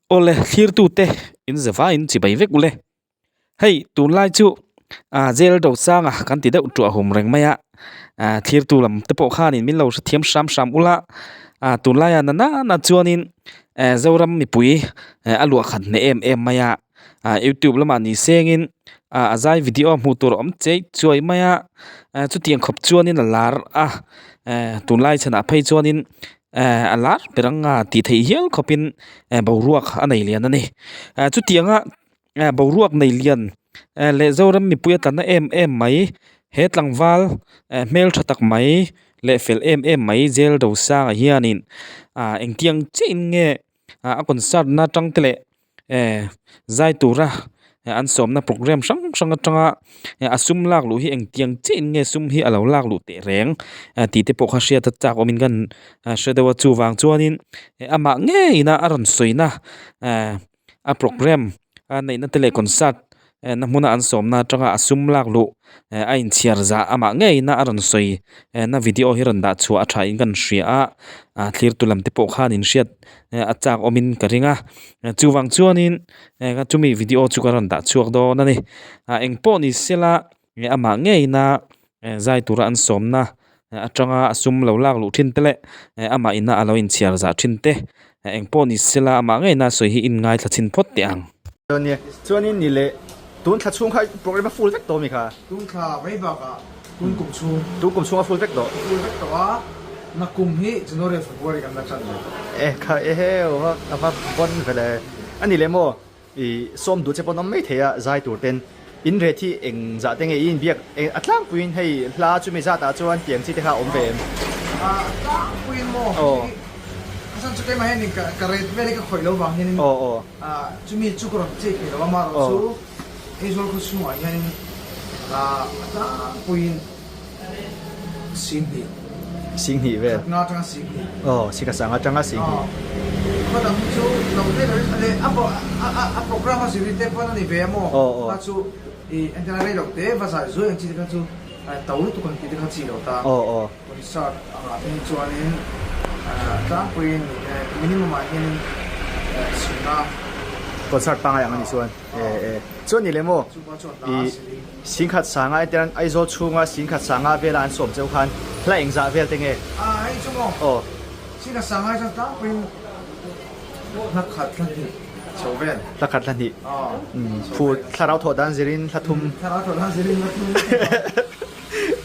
Awle thlirtute in zavaiin chibai vek ule. Hei tunlai chu ah jail do sanga kan ti deuh tuah hum reng mai a ah thlirtu lam te pawh khanin min lo hrethiam hram hram ula ah tunlaiah na nana chuanin eh Zoram mipui eh a luah khat hneh em em mai a ah youtube lamah ni sengin ah a zai video hmuh tur a awm chei chuai mai a eh chutiang khawp chuanin a lar a eh tunlai chhanah phei chuanin. Eh a lar ber anga tih theih hial khawpin eh boruak a nei lian a ni eh chutianga eh boruak nei lian eh leh Zoram mipui a tla na em em mai he tlangval eh hmeltha tak mai leh fel em em mai jail do sangah hianin ah engtiang chiah in nge ah a concert na atang te leh eh zai tura an sawmna programme hrang hrang atanga a sum lak luh hi engtiang chiah in nge sum hi a lo lak luh teh reng tih te pawh kha hriat a chak awmin kan hre deuh a chuvang chuanin amah ngeiin a a rawn sawina eh a programme a neihna te leh concert na hmuna an sawmna atanga a sum lak luh eh a inchhiar zah amah ngeiin a rawn sawi eh na video hi rawn dah chhuah a tha in kan hria a ah thlir tu lam te pawh khan in hriat eh a chak awmin ka ring a chuvang chuanin eh chumi video chu ka rawn dah chhuak dawn a ni ah engpawh ni sela eh amah ngeiin a eh zai tura an sawmna atanga a sum lo lak luh thin te leh eh amah ina a lo inchhiar zah thin te eh engpawh ni sela amah ngeiin a sawi hi in ngaithla chhin phawt teh ang. Chuan chuanin ni leh tun thla chhung kha program a full vek tawh mi kha? Tun thla mai bakah tun kum chhung. Tun kum chhung a full vek tawh? Full vek tawh a, na kum hi January leh February kan la tan lo. Eh kha eheu a va bon ve le. A ni leh maw i sawm duh che pawn awm mai thei a zai tur ten in ret hi eng zah te nge i inbiak a tlangpuiin hei hla chumi zat ah chuan tiang chi te kha a awm ve em? A tlangpuiin maw hei a chhan chu keimah hian ka ret vel hi ka khawih lo vang hianin Chumi chu ka rawn chei thei lo a, amaherawh chu Aizawl khaw chhungah hianin a tlangpuiin Singhnih. Singhnih vel. Khatnga atanga Singhnih. Aw, Sikasanga atanga Singhnih. Khaw dang chu lo thei lo in leh a program a zir te pawn a ni ve a maw? Kha chu i entirna rei loh te va zai zuai ang chi te kha chu to lutuk ang tih te kha chi lo ta. Concert angah te hi chuanin tlangpuiin minimum ah hianin chhunna. Concert pangngai ang a nih chuan e chuan ni le maw i Singkhat sanga etiang Aizawl chhunga Singkhat sanga vela an sawm cheu khan hla engzah vel te nge? A hei chu maw Singkhat sanga hi chuan tlangpuiin hla khat hla hnih chho vel. Hla khat hla hnih phur thlarau thawh dan zirin hla thum. Thlarau thawh dan zirin hla thum.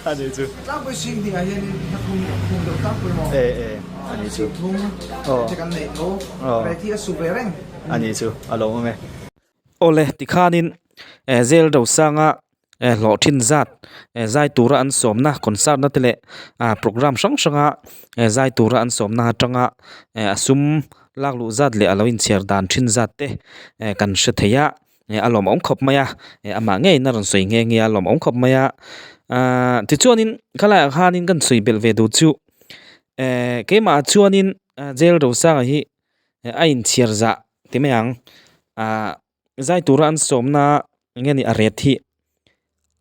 A ni chu. Tlangpui sing hnih ah hianin hla thum thum deuh tlangpui maw? E e a ni chu. Sing thum te kan nei tho. Rei thi a su ve reng. A ni chu a lo awm e. Awle tikhanin Zel Rosanga hlawh thin zat zai tura an sawmna concert na te leh programme hrang hranga zai tura an sawmna atanga a sum lak luh zat leh a lo inchhiar dan thin zat te kan hre thei a. Eh a lawmawm khawp mai a eh amah ngeiin a rawn sawi nghe nghe a lawmawm khawp mai a ahh tichuanin khalaiah khanin kan sawi belh ve duh chu eh keimah chuanin jail rosanga hi a inchhiar zah ti mai ang ahh zai tura an sawmna eng nge ni a ret hi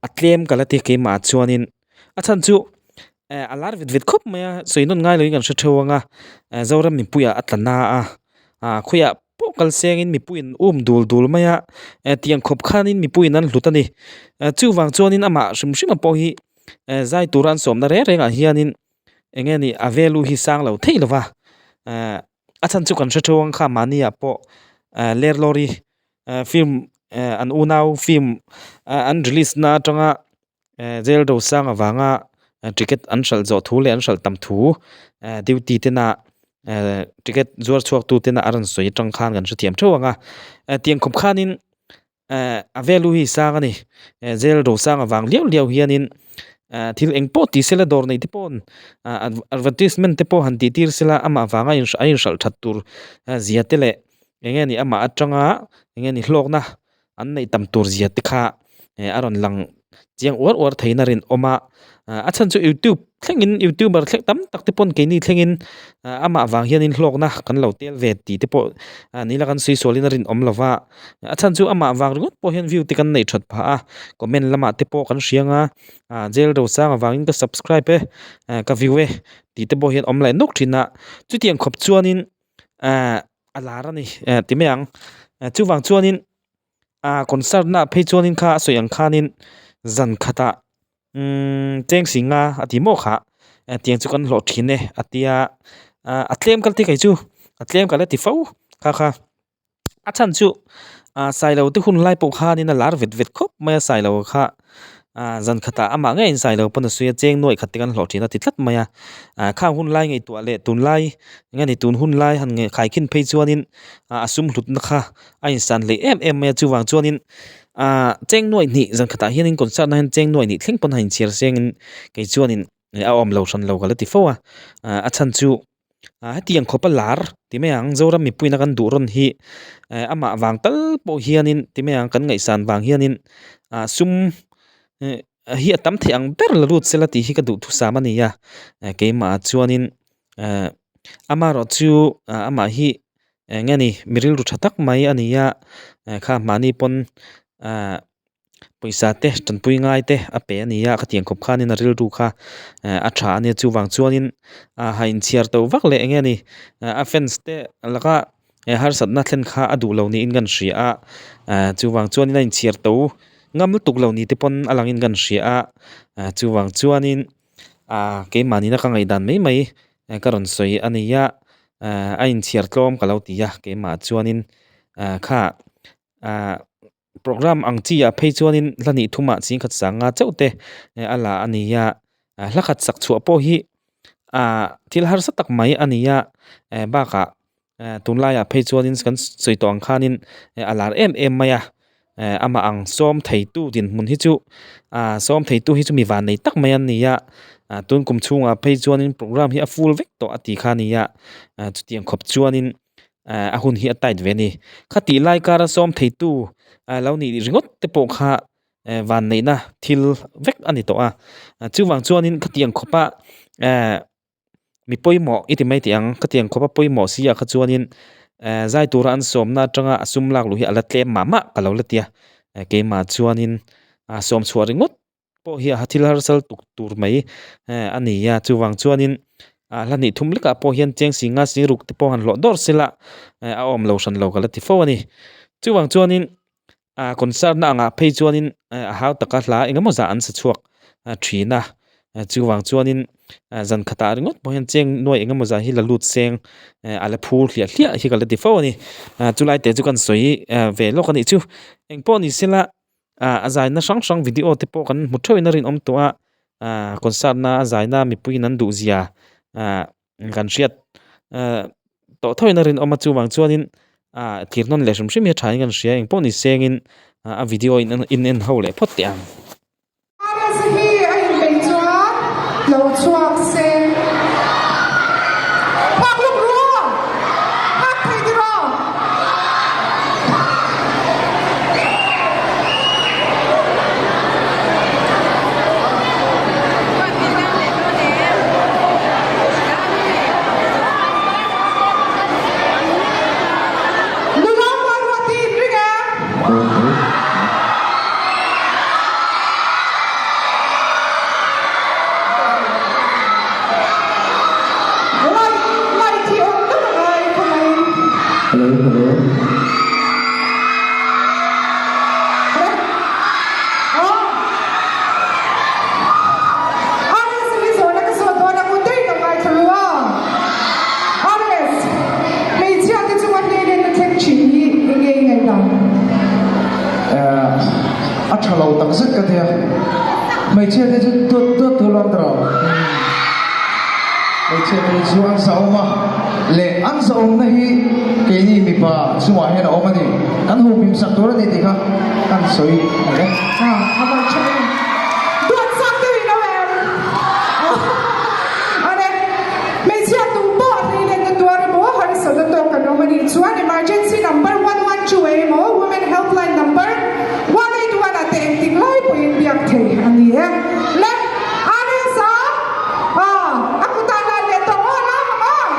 a tlem ka la ti keimah chuanin a chhan chu eh a lar vet vet khawp mai a sawi nawn ngai loin kan hre theuh ang a eh Zoram mipuiah a tla na a ah khawiah pawh kal sengin mipuiin um dul dul mai a eh tiang khawp khanin mipuiin an hlut a ni eh chuvang chuanin amah hrim hrim a pawh hi eh zai tura an sawmna reng rengah hianin eng nge ni a value hi sang lo theih lova eh a chhan chu kan hre theuh ang kha mahni ah pawh eh ler lawri eh film eh an unau film an release na atanga eh jail rosang avanga ticket an hralh zawh thu leh an hralh tam thu eh duty tena eh ticket zuar chhuak tu tena a rawn sawi atang khan kan hrethiam theuh ang a eh tiang khawp khanin eh a value hi sang a ni eh jail rosang avang liau liau hianin eh thil eng pawh ti sela dawr nei te paw'n ah advertisement te pawh han tih tir sela amah vanga a inhralh that tur zia te leh eng nge ni amah atanga eng nge ni hlawkna an neih tam tur zia te kha eh a rawn lang chiang uar uar theihna rinawm a a chhan chu youtube thlengin youtuber thleng tam tak te pawn keini thlengin amah vang hianin hlawkna kan lo tel ve tih te pawh ni la kan sawi sualin a rinawm lo va a chhan chu amah vang ringawt pawh hian view te kan neih that phah a comment lamah te pawh kan hria ang a ah jail rosang avangin ka subscribe e ka view e tih te pawh hian awm leh nawk thin a chutiang khawp chuanin. a lar a ni ti mai ang chuvang chuanin ah concert na phei chuanin kha a sawi ang khanin zan khatah umm cheng singa a ti maw kha tiang chu kan hlawh thin e a tia ah a tlem kal te kei chu a tlem ka la ti fo kha kha a chhan chu ah sailo te hun lai pawh khanin a lar vet vet khawp mai a sailo kha ah zan khatah amah ngeiin sailo pawn a sawi a cheng nuaih khat te kan hlawh thin a ti tlat mai a ah khang hun lai ngaihtuah leh tunlai eng nge ni tun hun lai han nge khaikhin phei chuanin ah a sum hlutna kha a insan hleih em em mai a chuvang chuanin ah cheng nuaih hnih zan khatah hianin concert na hian cheng nuaih hnih thleng pawn a inchhiar sengin kei chuanin a awm lo hran lo ka la ti fo a ah a chhan chu ah hetiang khawpa lar ti mai ang Zoram mipuiin a kan duh rawn hi eh amah vang tal pawh hianin ti mai ang kan ngaihsan vang hianin ah sum eh hi a tam theih ang ber la lut sela tih hi ka duhthusam a ni a eh keimah chuanin eh amaherawhchu ah amah hi eng nge ni mi rilru tha tak mai a ni a eh kha mahni pawn ah. Pawisa te tanpui ngai te a pe a ni a khatiang khawp khanin a rilru kha eh a tha a nia chuvang chuanin a ha inchhiar to vak leh eng nge ni a fans te laka eh harsatna thlen kha a duh lo niin kan hria a eh chuvang chuanin a inchhiar to ngam lutuk lo ni te pawn a langin kan hria a eh chuvang chuanin ah keimahni na ka ngaihdan mai mai ka rawn sawi a ni a eh a inchhiar tlawm ka lo ti a keimah chuanin eh kha ah. Program ang chi ah phei chuanin hla hnih thumah ching khat sanga chauh te a la a ni a hla khat sak chhuah pawh hi ah thil harsa tak mai a ni a bakah tunlaiah phei chuanin kan sawi tawh ang khanin a lar em em mai a amah ang sawm theitu dinhmun hi chu ah sawm theitu hi chu mi van nei tak mai an ni a tun kum chhungah phei chuanin program hi a full vek tawh a ti kha a ni a chutiang khawp chuanin. A hun hi a tight ve a ni. Khatih lai kara sawm theitu lo nih ringawt te pawh kha van neihna thil vek a ni tawh a. Chuvang chuanin khatiang khawpa mi pawimawh i ti mai teh ang, khatiang khawpa pawimawh si ah kha chuanin zai tura an sawmna atanga a sum lak luh hi a la tlem mah mah ka lo la ti a. Keimah chuanin sawm chhuah ringawt. pawh hi a thil harsal tuk tur mai a ni a chuvang chuanin ah hla hnih thum lekah pawh hian cheng singa sing ruk te pawh han hlawh dawr sela a awm lo hran lo ka la ti fo a ni chuvang chuanin ah concert na angah phei chuanin a hau taka hla eng emaw zah an sa chhuak thin a chuvang chuanin zan khatah ringawt pawh hian cheng nuai eng emaw zah hi la lut seng a la phur hliah hliah hi ka la ti fo a ni chulai te chu kan sawi ve lawk a nih chu engpawh ni sela. Ah a zaina hrang hrang video te pawh kan hmu theuhin a rinawm tawh a ah concert na a zaina mipuiin an duh zia ah kan hriat ah tawh theuhin a rinawm a chuvang chuanin ah thlir hnawn leh hrim hrim hi a thain kan hria engpawh ni sengin ah a video in en en ho leh phawt teh ang. Rsa hi a inpeih chuan lo chhuak se. Nghak lawk ru aw! Nghak thei tiraw? Nula Mualruati in ring em? Light light hi awm deuh a ngai khaw mai. Hello hello. RS hi zawhna ka zawt dawn a ngun daih lo ngaithla ru a. RS, hmeichhia te chunga hleilenna thleng thin hi enge i ngaihdan? A tha lo tak zet ka tia. Hmeichhia te chu duat duat tur an rawh. Hmeichhia te chu an zahawm a, leh an zahawmna hi keini mipa chungah hian a awm a ni. Kan huhmim sak tur a ni tih kha kan sawi a ni e. A va tha em. Duat sak deuh in awm em? Ane, hmeichhia tu pawh hleilenna tuar emaw harsatna tawk kan awm a nih chuan emergency number 112 emaw women helpline number 181 ah te engtik lai pawhin biak thei a ni e. Le RSA a kutah lah leh tawh aw lam ang aw.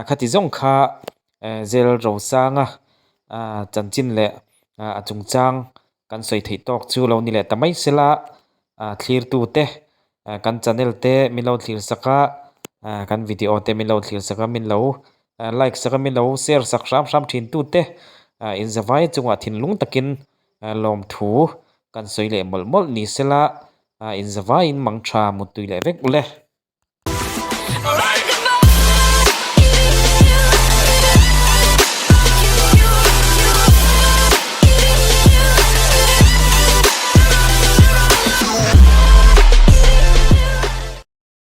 Khati zawng kha Zel Rosanga chanchin leh a chungchang kan sawi theih tawk chu lo ni leh ta mai sela thlirtu te kan channel te min lo thlir sak a kan video te min lo thlir sak a min lo like sak a min lo share sak hram hram thin tu te inzavai chungah thinlung takin lawmthu kan sawi leh mawlh mawlh ni sela inzavaiin mangtha muttui leh vek ule.